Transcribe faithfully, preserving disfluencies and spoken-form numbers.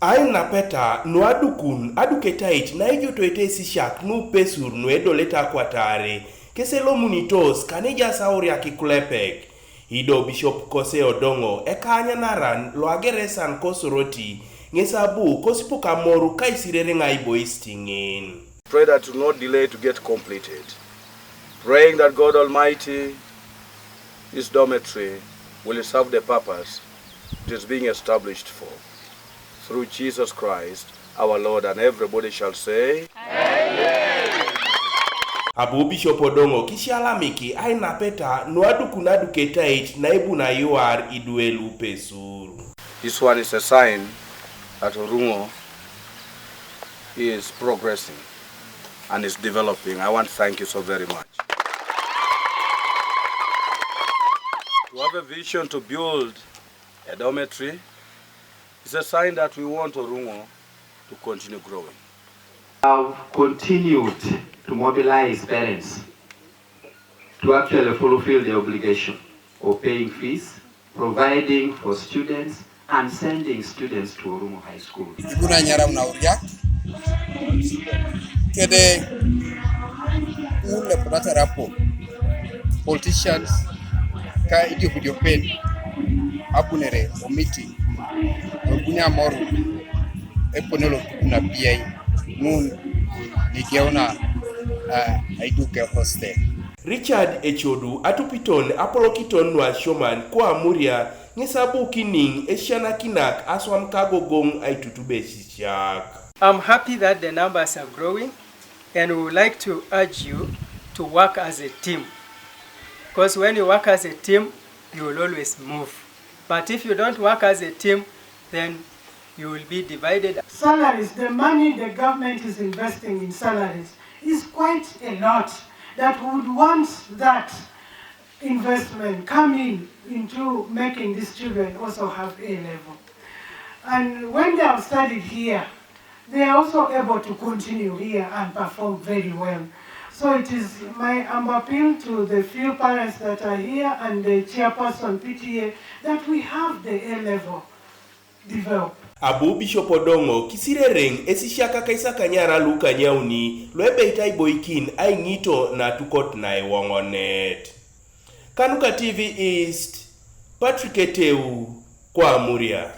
Ainapeta nuadukun aduketait naijotoete esisiak nuupesur nuedolete akwataare, keselomunitos kanejasauria kikulepek. Ido Bishop Kose Odongo ekaanyanaran loageresan kosoroti ŋes abu kosipuk amoru kaisirere ŋaibois tiŋin. Pray that you not delay to get completed. Praying that God Almighty, this dormitory will serve the purpose it is being established for. Through Jesus Christ, our Lord, and everybody shall say, Abu Bishop Odongo kisialamiki ainapeta nuadukun aduketait naibuna yuar idwe luupesur. This one is a sign that Orungo is progressing and is developing. I want to thank you so very much. To have a vision to build a dormitory is a sign that we want Orungo to continue growing. Have continued to mobilize parents to actually fulfill the obligation of paying fees, providing for students, and sending students to Orungo High School. Ibuna nyara unauria kede ule kudata rapo politicians ka idio video pen abunere o meeting o bunya moru eponelo kuna biai nun nigeuna uh, aiduke hostel. Richard Echodu atupiton apolokiton nuasioman koamuria ŋes abu kiniŋ esianakinak aswam kagogoŋ aitutubesisiak. I'm happy that the numbers are growing, and we would like to urge you to work as a team, because when you work as a team, you will always move. But if you don't work as a team, then you will be divided. Salaries, the money the government is investing in salaries is quite a lot that we would want that investment coming into making these children also have A level. And when they have studied here, they are also able to continue here and perform very well. So it is my humble appeal to the few parents that are here and the chairperson P T A that we have the A level develop. Abu Bishop Odongo kisirereŋ esisiak akaisakanyara lukanyauni luebeit aiboikin aiŋito natukot naiwoŋonet. Kanuka T V East, Patrick Eteu, koamuria.